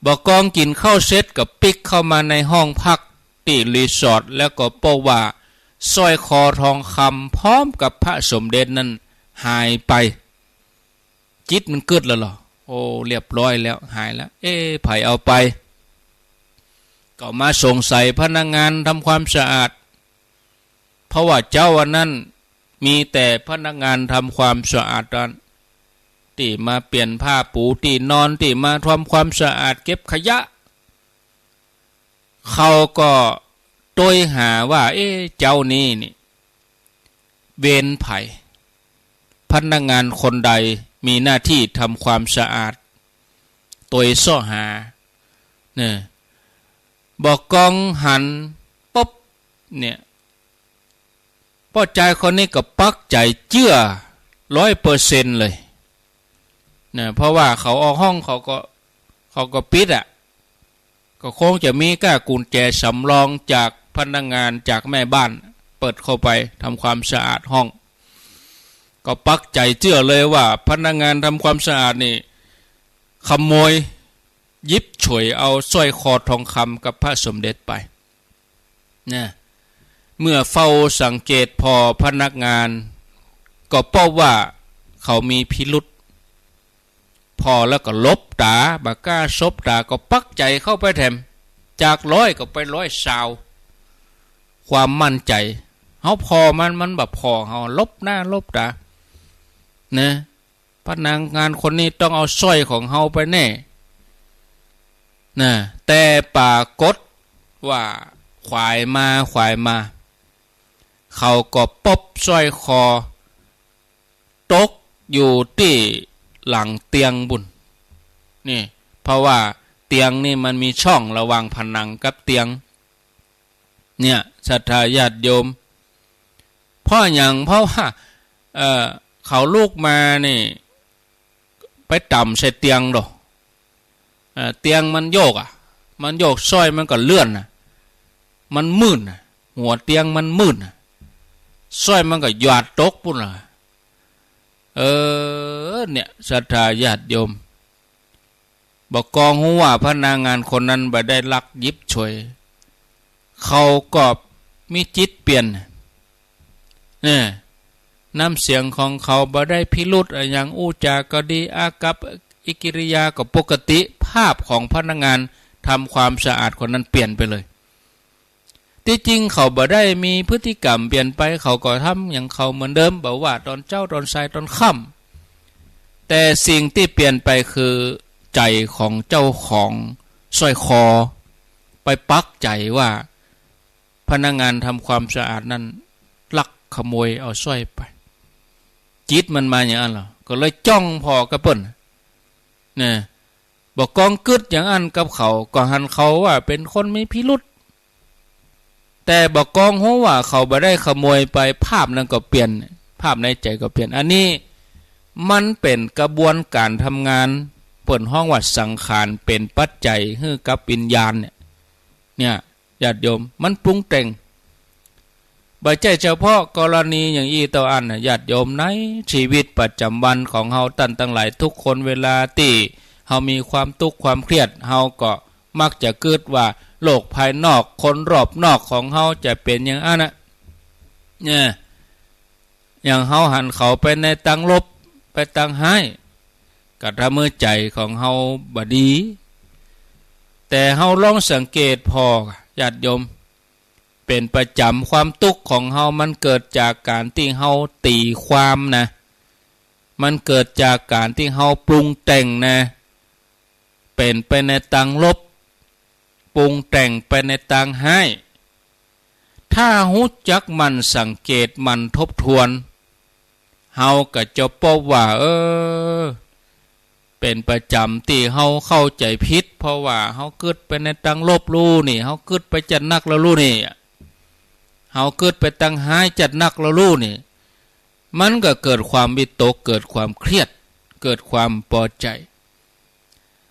บ่ากองกิ๋นข้าวเสร็จก็ปิ๊กเข้ามาในห้องพักตี้รีสอร์ท แล้วก็ปบว่าสร้อยคอทองคำพร้อมกับพระสมเด็จนั้นหายไป จิตมันกึ๊ดแล้วเหรอ โอ้ เรียบร้อยแล้ว หายแล้ว เอ๊ะ ใผเอาไป ก็มาสงสัยพนักงานทำความสะอาด เพราะว่าเจ๊าวันนั้นมีแต่พนักงานทำความสะอาดนั้น ตี้มาเปลี่ยนผ้าปูตี้นอน ตี้มาทำความสะอาดเก็บขยะ เขาก็ตวยหาว่า เอ๊ะ เจ๊านี้นี่ เวรใผ พนักงานคนใดมีหน้าที่ทำความสะอาด ตวยเซาะหาเนี่ย บ่ากองหันปุ๊บเนี่ย ป้อจายคนนี้ก็ปักใจ๋เจื้อร้อยเปอร์เซ็นต์เลยนะ เพราะว่าเขาออกห้องเขาก็ เขาก็ปิดอะ ก็คงจะมีก้ากุญแจสำรองจากพนักงานจากแม่บ้านเปิดเข้าไปทำความสะอาดห้อง ก็ปักใจ๋เจื้อเลยว่าพนักงานทำความสะอาดนี่ขโมยหยิบฉวยเอาสร้อยคอทองคำกับพระสมเด็จไปนะ เมื่อเฝ้าสังเกตผ่อพนักงาน ก็ปบว่าเขามีพิรุธ ผ่อแล้วก็หลบต๋า บ่ากล้าสบต๋า ก็ปักใจ๋เข้าไปแถม จากร้อยก็ไปร้อยซาว ความมั่นใจ๋ เฮาผ่อมัน มันบ่ผ่อเฮา หลบหน้าหลบต๋า นะ พนักงานคนนี้ต้องเอาสร้อยของเฮาไปแน่ นะ แต่ปรากฏว่าขวายมา ขวายมา เขาก็ปบสร้อยคอ ตกอยู่ตี้หลังเตียงปู้น นี่ เพราะว่าเตียงนี่มันมีช่องระหว่างผนังกับเตียง เนี่ย ศรัทธาญาติโยม เพราะหยัง เพราะว่า เอ่อ เขาลุกมานี่ ไปต่ำใส่เตียงดอก เอ่อ เตียงมันโยกอะ มันโยก สร้อยมันก็เลื่อนน่ะ มันมื่นน่ะ หัวเตียงมันมื่นน่ะ สร้อยมันก็หยาดตกปู้นล่ะ เออ เนี่ย ศรัทธาญาติโยม บ่ากองฮู้ว่าพนักงานคนนั้นบ่ได้ลักหยิบฉวย เขาก็มีจิตเปลี่ยน เนี่ย น้ำเสียงของเขาบ่ได้พิรุธอะหยัง อู้จาก็ดี อากัปกิริยาก็ปกติ ภาพของพนักงานทำความสะอาดคนนั้นเปลี่ยนไปเลย ตี้จริงเขาบ่ได้มีพฤติกรรมเปลี่ยนไป เขาก็ทำหยังเขาเหมือนเดิม บ่ว่าต๋อนเจ๊า ต๋อนสาย ต๋อนค่ำ แต่สิ่งตี้เปลี่ยนไปคือใจ๋ของเจ้าของสร้อยคอ ไปปักใจ๋ว่าพนักงานทำความสะอาดนั้นลักขโมยเอาสร้อยไป จิตมันมาอย่างนั้นเหรอ ก็เลยจ้องผ่อกับเปิ้น นะ บ่ากองกึ๊ดอย่างอั้นกับเขา ก็หันเขาว่าเป๋นคนมีพิรุธ แต่บ่ากองฮู้ว่าเขาบ่ได้ขโมยไป ภาพนั้นก็เปลี่ยน ภาพในใจ๋ก็เปลี่ยน อันนี้มันเป๋นกระบวนก๋านทำงาน เปิ้นฮ้องว่าสังขารเป๋นปัจจัยหื้อกับวิญญาณเนี่ย เนี่ย ญาติโยม มันปรุงแต่ง บ่ใจ้เฉพาะกรณีอย่างอี้เต้าอั้นนะ ญาติโยม ในชีวิตประจำวันของเฮาต้านตังหลายกู้คน เวลาตี้เฮามีความตุ๊กข์ความเครียด เฮาก็มักจะกึ๊ดว่าโลกภายนอก คนรอบนอกของเฮาจะเป๋นอย่างอั้นนะ เนี่ย อย่างเฮาหันเขาไปในตางลบ ไปตางฮ้าย ก็ทำหื้อใจ๋ของเฮาบ่ดี แต่เฮาลองสังเกตผ่อ ญาติโยม ป๋นประจ๋ำ ความตุ๊กข์ของเฮามันเกิดจากก๋านตี้เฮาตี๋ความนะ มันเกิดจากก๋านตี้เฮาปรุงแต่งนะ เป๋นไปในตางลบ ปรุงแต่งไปในตางฮ้าย ถ้าฮู้จักหมั่นสังเกตหมั่นทบทวน เฮาก็จะปบว่า เออ เป๋นประจ๋ำตี้เฮาเข้าใจ๋ผิด เพราะว่าเฮากึ๊ดไปในตางลบลู่นี่ เฮากึ๊ดไปจัดนักแล้วลู่นี่ เฮากึ๊ดไปตางฮ้ายจัดนักแล้วลู่นี่ มันก็เกิดความวิตก เกิดความเครียด เกิดความปอใจ๋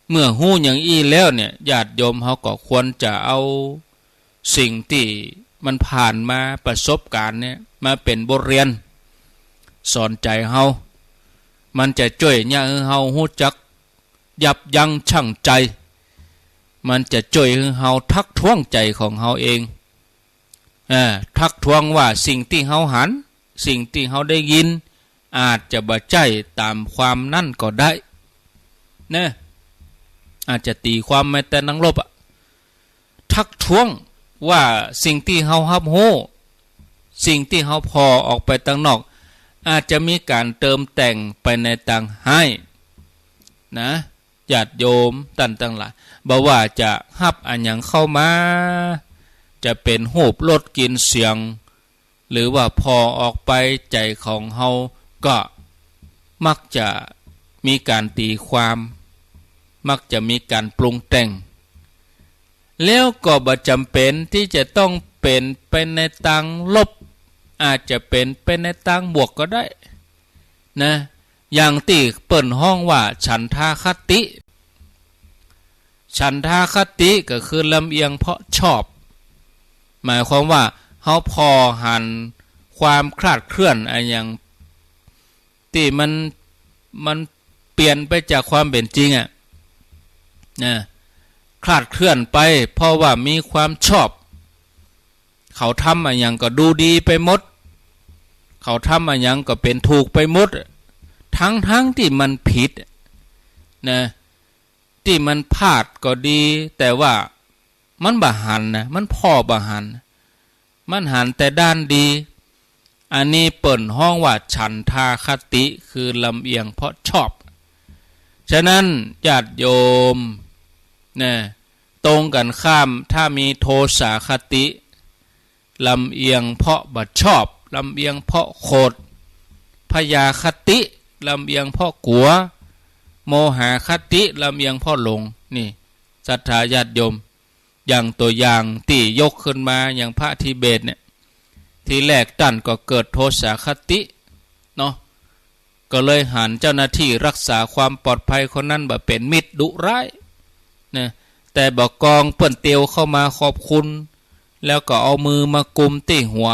เมื่อฮู้อย่างอี้แล้วเนี่ย ญาติโยมเฮาก็ควรจะเอาสิ่งตี้มันผ่านมา ประสบก๋ารณ์เนี่ย มาเป๋นบทเรียนสอนใจ๋เฮา มันจะจ้วยเยียะหื้อเฮาฮู้จักยับยั้งชั่งใจ๋ มันจะจ้วยหื้อเฮาทักท้วงใจ๋ของเฮาเอง เออ ทักท้วงว่าสิ่งตี้เฮาหัน สิ่งตี้เฮาได้ยิน อาจจะบ่ใจ้ต๋ามความนั้นก็ได้ เนาะ อาจจะตี๋ความไปในตางลบอะ ทักท้วงว่าสิ่งตี้เฮาฮับฮู้ สิ่งตี้เฮาผ่อออกไปตางนอก อาจจะมีก๋านเติมแต่งไปในตางฮ้าย นะ ญาติโยมต้านตังหลาย บ่ว่าจะฮับอะหยังเข้ามา จะเป๋นฮูป รส กลิ่น เสียง หรือว่าผ่อออกไป ใจ๋ของเฮาก็มักจะมีก๋านตี๋ความ มักจะมีก๋านปรุงแต่ง แล้วก็บ่จ๋ำเป๋นตี้จะต้องเป๋นไปในตางลบ อาจจะเป๋นไปในตางบวกก็ได้นะ อย่างตี้เปิ้นฮ้องว่าฉันทาคติ ฉันทาคติก็คือลำเอียงเพราะชอบ หมายความว่าเฮาผ่อหันความคลาดเคลื่อนอะหยังตี้มัน มันเปลี่ยนไปจากความเป๋นจริงอะ นะ คลาดเคลื่อนไป เพราะว่ามีความชอบ เขาทำอะหยังก็ดูดีไปหมด เขาทำอะหยังก็เป๋นถูกไปหมด ทั้งๆ ตี้มันผิด นะ ตี้มันพลาดก็ดี แต่ว่ามันบ่หันนะ มันผ่อบ่หัน มันหันแต่ด้านดี อันนี้เปิ้นฮ้องว่าฉันทาคติ คือลำเอียงเพราะชอบ ฉะนั้นญาติโยม นะ ตรงกั๋นข้าม ถ้ามีโทสาคติ ลำเอียงเพราะบ่ชอบ ลำเอียงเพราะโขด พยาคติ ลำเอียงเพราะกั๋ว โมหาคติ ลำเอียงเพราะหลง นี่ ศรัทธาญาติโยม อย่างตั๋วอย่างตี้ยกขึ้นมา อย่างพระทิเบตเนี่ย ทีแรกต้านก็เกิดโทสาคติ เนาะ ก็เลยหันเจ้าหน้าตี้รักษาความปลอดภัยคนนั้นบ่าเป๋นมิตรดุร้าย นะ แต่บ่ากองเปิ้นเตียวเข้ามาขอบคุณ แล้วก็เอามือมากุมตี้หัว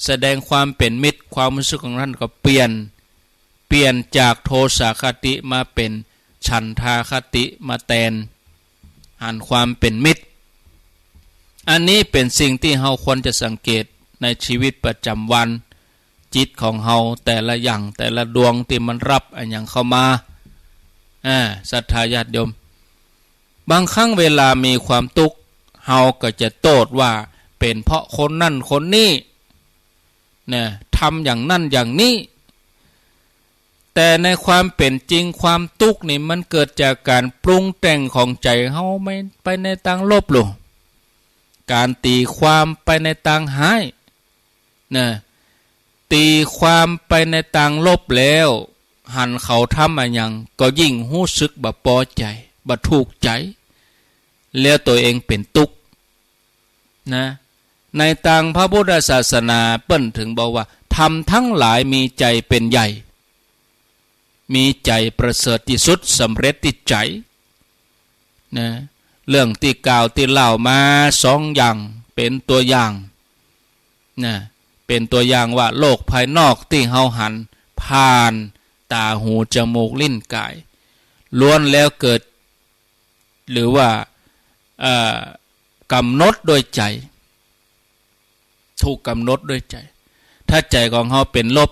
แสดงความเป๋นมิตร ความฮู้สึกของต้านก็เปลี่ยน เปลี่ยนจากโทสาคติมาเป๋นฉันทาคติมาแตน หันความเป๋นมิตร อันนี้เป๋นสิ่งตี้เฮาควรจะสังเกตในชีวิตประจ๋ำวัน จิตของเฮาแต่ละอย่างแต่ละดวงตี้มันฮับอะหยังเข้ามา อ่า ศรัทธาญาติโยม บางครั้งเวลามีความตุ๊กข์ เฮาก็จะโต้ษว่าเป๋นเพราะคนนั้นคนนี้ นะ ทำอย่างนั้นอย่างนี้ แต่ในความเป๋นจริงความตุ๊กข์นี่มันเกิดจากก๋านปรุงแต่งของใจ๋เฮาไปในตางลบลู่ ก๋านตี๋ความไปในตางฮ้าย นะ ตี๋ความไปในตางลบแล้ว หันเขาทำอะหยังก็ยิ่งฮู้สึกบ่ปอใจ๋ บ่ถูกใจ๋ แล้วตั๋วเองเป๋นตุ๊กข์ นะ ในตางพระพุทธศาสนาเปิ้นถึงบอกว่า ธรรมทั้งหลายมีใจ๋เป๋นใหญ่ มีใจ๋ประเสริฐตี้สุด สำเร็จตี้ใจ๋ นะ เรื่องตี้กล่าวตี้เล่ามาสองอย่างเป๋นตั๋วอย่าง นะ เป๋นตั๋วอย่างว่าโลกภายนอกตี้เฮาหันผ่านต๋า หู จมูก ลิ้น ก๋าย ล้วนแล้วเกิด หรือว่า เอ่อ ก๋ำหนดโดยใจ๋ ถูกก๋ำหนดโดยใจ๋ ถ้าใจ๋ของเฮาเป๋นลบ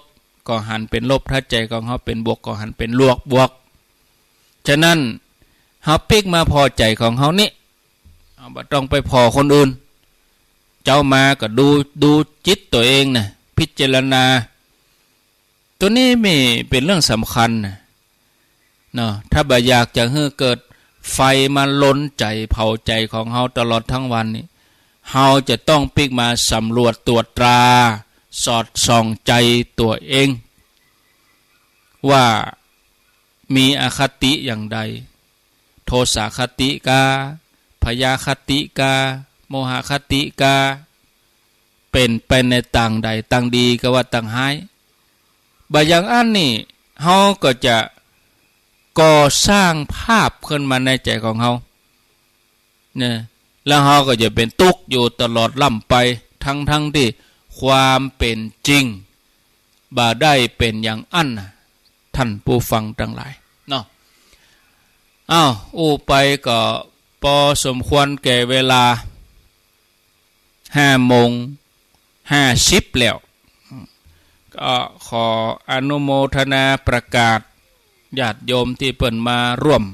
ก็หันเป๋นลบ ถ้าใจ๋ของเฮาเป๋นบวกก็หันเป๋นลวก บวก ฉะนั้นเฮาปิ๊กมาผ่อใจ๋ของเฮานี่ เฮาบ่ต้องไปผ่อคนอื่น เจ๊ามาก็ดู ดูจิตตั๋วเองนะ พิจารณา ตั๋วนี้มี เป๋นเรื่องสำคัญนะ เนาะ ถ้าบ่อยากจะหื้อเกิดไฟมาลนใจ๋เผาใจ๋ของเฮาตลอดตึงวันนี่ เฮาจะต้องปิ๊กมาสำรวจตรวจตรา สอดส่องใจ๋ตั๋วเอง ว่ามีอคติอย่างใด โทสะคติกา พยาคติกา โมหคติกา เป๋นไปในตางใด ตางดีกาว่าตางฮ้าย บ่อย่างอั้นนี่ เฮาก็จะก่อสร้างภาพขึ้นมาในใจ๋ของเฮา เนี่ย แล้วเฮาก็จะเป๋นตุ๊กข์อยู่ตลอดล่ำไป ตึงๆ ตี้ความเป๋นจริง บ่ได้เป๋นอย่างอั้นนะ ท่านผู้ฟังตังหลาย เนาะ อ้าว อู้ไปก็ปอสมควรแก่เวลา ห้าโมงห้าสิบแล้ว ก็ขออนุโมทนาประกาศญาติโยมตี้เปิ้นมาร่วม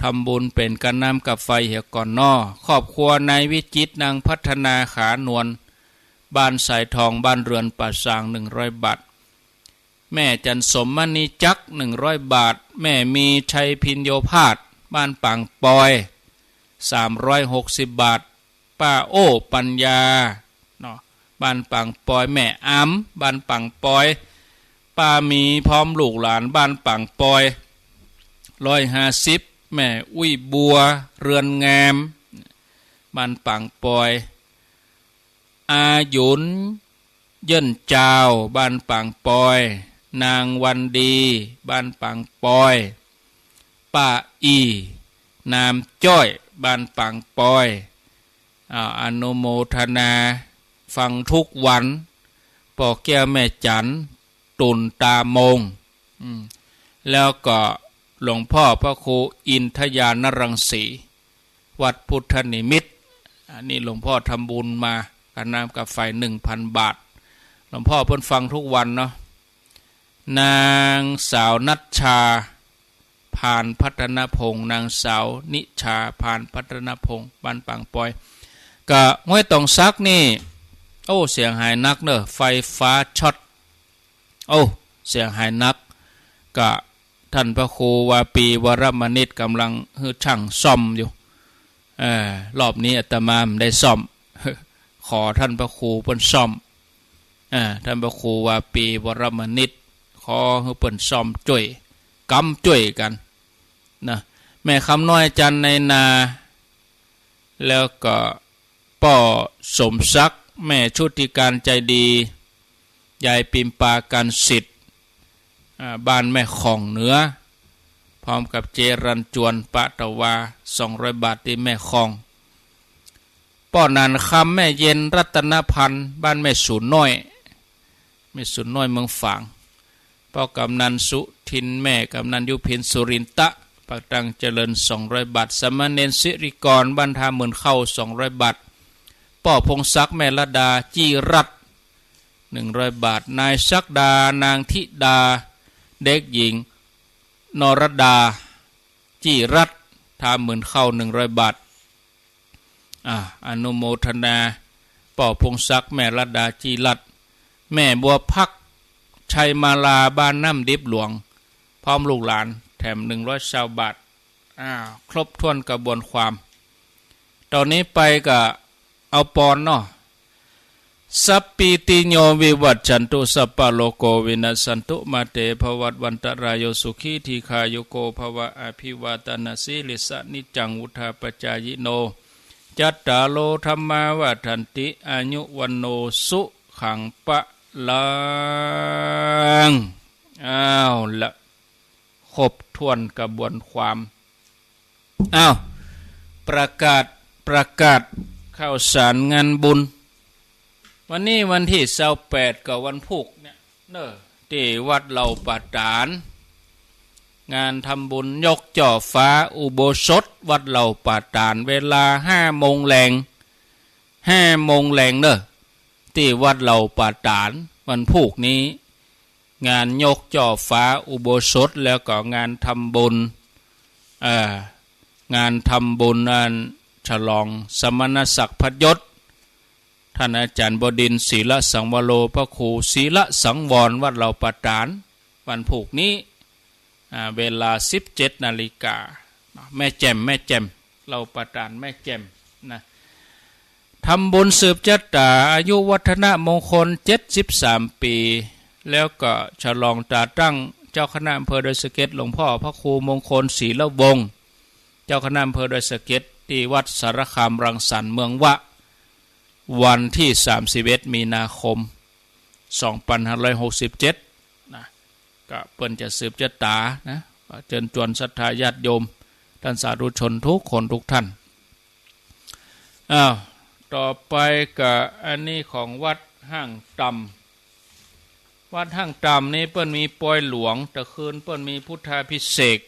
ทำบุญเป๋นก๋าน้ำก๋าไฟเหียก่อนเนาะ ครอบครัวนายวิจิตร นางพัฒนา ขานวล บ้านสายทอง บ้านเรือนป่าซาง หนึ่งร้อยบาท แม่จันสม มณีจักร หนึ่งร้อยบาท แม่มีชัย พิญโญภาส บ้านปางปอย สามร้อยหกสิบบาท ป้าโอ้ ปัญญา เนาะ บ้านปางปอย แม่อำ บ้านปางปอย ป้าหมี พร้อมลูกหลาน บ้านปางปอย ร้อยห้าสิบ แม่อุ้ยบัว เรือนงาม บ้านปางปอย อาหยุน เยิ่นจาว บ้านปางปอย นางวันดี บ้านปางปอย ป้าอี่ นามจ้อย บ้านปางปอย อ่า อนุโมทนา ฟังทุกวัน ป้อแก้ว แม่จัน ตุ่นตามง อืม แล้วก็หลวงพ่อพระครูอินทญาณรังสี วัดพุทธนิมิตร อันนี้หลวงพ่อทำบุญมา ก๋าน้ำก๋าไฟ หนึ่งพันบาท หลวงพ่อเปิ้นฟังทุกวันเนาะ นางสาวนัชชา พานพัฒนพงษ์ นางสาวนิชา พานพัฒนพงษ์ บ้านปางปอย ก็ห้วยตองสักนี่ โอ้ เสียหายนักเนาะ ไฟฟ้าช็อต โอ้ เสียหายนัก ก็ท่านพระครูวาปี วรมณิช ก๋ำลังหื้อช่างซ่อมอยู่ เออ รอบนี้อาตมาบ่ได้ซ่อม ขอท่านพระครูเปิ้นซ่อม อ่า ท่านพระครูวาปี วรมณิช ขอหื้อเปิ้นซ่อมจ้วย กำจ้วยกั๋น นะ แม่คำน้อย จันในนา แล้วก็ป้อสมศักดิ์ แม่ชุติการ ใจดี ยายปิมปา กันสิทธิ์ อ่า บ้านแม่ข่องเหนือ พร้อมกับเจรัญจวน ปะตะวา สองร้อยบาท ตี้แม่ข่อง ป้อหนานคำ แม่เย็น รัตนพันธ์ บ้านแม่สูนน้อย แม่สูนน้อย เมืองฝาง ป้อกำนันสุทิน แม่กำนันยุพิน สุรินทะ ปากตังเจริญ สองร้อยบาท สามเณรสิริกร บ้านท่าหมื่นเข้า สองร้อยบาท ป้อพงศักดิ์ แม่ระดา จี้รัตน์ หนึ่งร้อยบาท นายศักดา นางธิดา เด็กหญิง นรดา จี้รัตน์ ท่าหมื่นเข้า หนึ่งร้อยบาท อ่า อนุโมทนา ป้อพงศักดิ์ แม่ระดา จี้รัตน์ แม่บัวพัก ชัยมาลา บ้านน้ำดิบหลวง พร้อมลูกหลาน แถม หนึ่งร้อยซาวบาท อ่า ครบถ้วนกระบวนความ ต๋อนนี้ไปก็เอาปอนเนาะ สัพพีติโยวิวัชชันตุ สัพพะโรโควินัสสันตุ มาเตภวัตวันตะราโย สุขีทีฆายุโกภวะ อภิวาตะนะสีลิสสะ นิจจังวุฑฒาปะจายิโน จัตตาโรธัมมาวัฑฒันติ อายุวัณโณสุขังพะลัง อ้าวละ ครบถ้วนกระบวนความ อ้าว ประกาศ ประกาศข่าวสารงานบุญ วันนี้วันตี้ซาวแปด ก็วันพูกเนี่ยเนาะ ตี้วัดเหล่าป่าต๋าน งานทำบุญยกจ่อฟ้าอุโบสถวัดเหล่าป่าต๋าน เวลาห้าโมงแลง ห้าโมงแลงเนาะ ตี้วัดเหล่าป่าต๋าน วันพูกนี้ งานยกจ่อฟ้าอุโบสถ แล้วก็งานทำบุญ เอ่อ งานทำบุญอันฉลองสมณศักดิ์พัดยศ ท่านอาจารย์บดินทร์ ศีลสังวโร พระครูศีลสังวร วัดเหล่าป่าต๋าน วันพูกนี้ อ่า เวลาสิบเจ็ดนาฬิกา แม่แจ่ม แม่แจ่ม เหล่าป่าต๋านแม่แจ่มนะ ทำบุญสืบชะต๋าอายุวัฒนมงคลเจ็ดสิบสามปี๋ แล้วก็ฉลองตราตั้งเจ้าคณะอำเภอดอยสะเก็ด หลวงพ่อพระครูมงคล ศรีละวงศ์ เจ้าคณะอำเภอดอยสะเก็ด ตี้วัดสารคามรังสรรค์เมืองวะ วันตี้สามสิบเอ็ดมีนาคม สองปันห้าร้อยหกสิบเจ็ดนะ ก็เปิ้นจะสืบชะต๋านะ เจิญจวนศรัทธาญาติโยม ท่านสาธุชนกู้คนกู้ต้าน อ้าว ต่อไปก็อันนี้ของวัดห้างต่ำ วัดห้างต่ำนี้เปิ้นมีปอยหลวง ตะคืนเปิ้นมีพุทธาภิเษก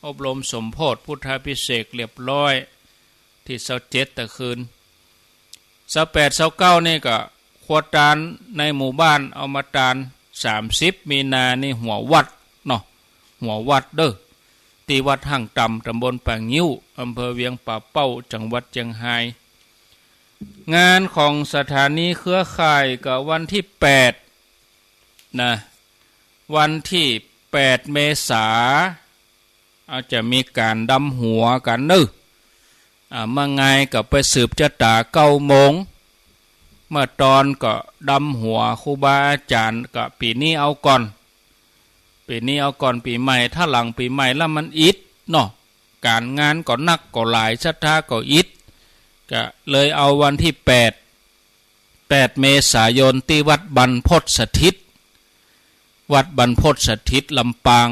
อบรมสมโภชน์พุทธาภิเษกเรียบร้อย ตี้ซาวเจ็ดตะคืน ซาวแปด ซาวเก้านี่ก็ครัวตานในหมู่บ้านเอามาตาน สามสิบมีนานี่หัววัดเนาะ หัววัดเด้อ ตี้วัดห้างต่ำ ตำบลป่างิ้ว อำเภอเวียงป่าเป้า จังหวัดเจียงฮาย งานของสถานีเครือข่ายก็วันตี้แปดนะ วันตี้แปดเมษา อาจจะมีก๋านดำหัวกั๋นเนาะ อ่า เมื่องายก็ไปสืบชะต๋าเก้าโมง เมื่อตอนก็ดำหัวครูบาอาจ๋ารย์ ก็ปี๋นี้เอาก่อน ปี๋นี้เอาก่อนปี๋ใหม่ ถ้าหลังปี๋ใหม่แล้วมันอิดเนาะ ก๋านงานก็นักก็หลาย ศรัทธาก็อิด ก็เลยเอาวันตี้แปด แปดเมษายน ตี้วัดบรรพตสถิต วัดบรรพตสถิตลำปาง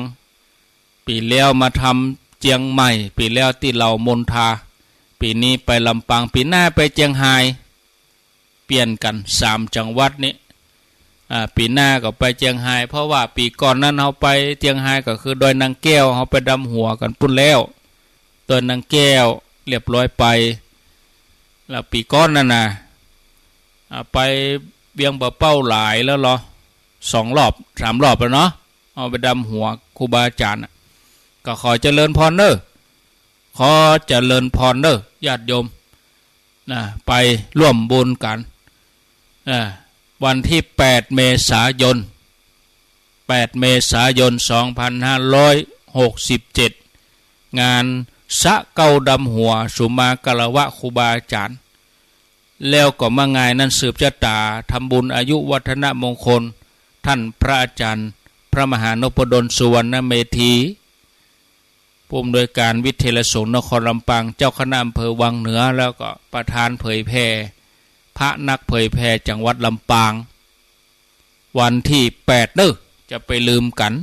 ปี๋แล้วมาทำเจียงใหม่ ปี๋แล้วตี้เหล่ามณฑา ปี๋นี้ไปลำปาง ปี๋หน้าไปเจียงฮาย เปลี่ยนกั๋นสามจังหวัดนี้ อ่า ปี๋หน้าก็ไปเจียงฮาย เพราะว่าปี๋ก่อนนั้นเฮาไปเจียงฮายก็คือดอยนางแก้ว เฮาไปดำหัวกั๋นปู๊นแล้ว ดอยนางแก้วเรียบร้อยไป แล้วปี๋ก่อนนั้นนะ อ่า ไปเวียงป่าเป้าหลายแล้วเหรอ สองรอบสามรอบแล้วเนาะ เอาไปดำหัวครูบาอาจ๋ารย์น่ะ ก็ขอเจริญพรเนาะ ขอเจริญพรเนาะ ญาติโยมนะ ไปร่วมบุญกั๋น อ่า วันตี้แปดเมษายน แปดเมษายน สองพันห้าร้อยหกสิบเจ็ด งานซาวเก้าดำหัว สุมาคารวะครูบาอาจ๋ารย์ แล้วก็เมื่องายนั้นสืบชะต๋า ทำบุญอายุวัฒนมงคล ต้านพระอาจ๋ารย์ พระมหานพดล สุวรรณเมธี ผู้อำนวยก๋านวิทยาลัยสงฆ์นครลำปาง เจ้าคณะอำเภอวังเหนือ แล้วก็ประธานเผยแผ่ พระนักเผยแผ่จังหวัดลำปาง วันตี้แปดเนาะ จะไปลืมกั๋น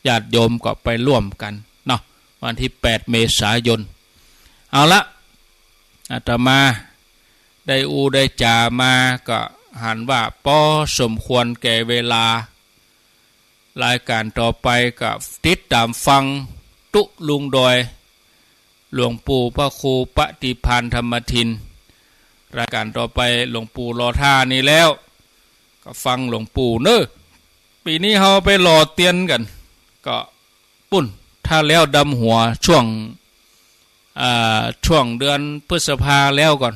ญาติโยมก็ไปร่วมกั๋นเนาะ วันตี้แปดเมษายน เอาละ อาตมาได้อู้ได้จ๋ามาก็หันว่าปอสมควรแก่เวลา รายก๋านต่อไปก็ติดต๋ามฟังตุ๊ลุงดอย หลวงปู่พระครูปฏิภาณธรรมทิน รายก๋านต่อไปหลวงปู่รอต้านี่แล้ว ก็ฟังหลวงปู่เนาะ ปี๋นี้เฮาไปหล่อเตียนกั๋น ก็ปู๊น ถ้าแล้วดำหัวช่วง อ่า ช่วงเดือนพฤษภาแล้วก่อน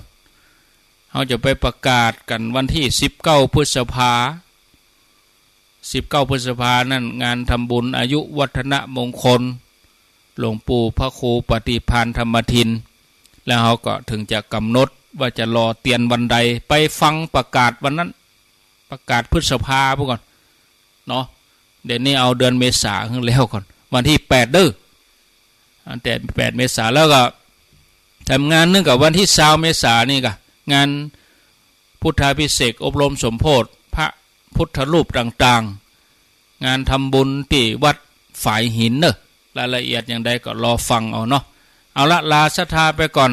เฮาจะไปประกาศกั๋นวันตี้สิบเก้าพฤษภา สิบเก้าพฤษภานั้นงานทำบุญอายุวัฒนมงคล หลวงปู่พระครูปฏิภาณธรรมทิน แล้วเฮาก็เถิงจะกำหนดว่าจะหล่อเตียนวันใด ไปฟังประกาศวันนั้น ประกาศพฤษภาพู้นก่อนเนาะ เดี๋ยวนี้เอาเดือนเมษาขึ้นแล้วก่อน วันตี้แปดเนาะ อันแต่แปดเมษา แล้วก็ทำงานนึ่งกับวันตี้ซาวเมษานี่ก็ งานพุทธาภิเษกอบรมสมโภชน์พระพุทธรูปต่างๆ งานทำบุญตี้วัดฝายหินเนาะ รายละเอียดอย่างใดก็รอฟังเอาเนาะ เอาละ ลาศรัทธาไปก่อน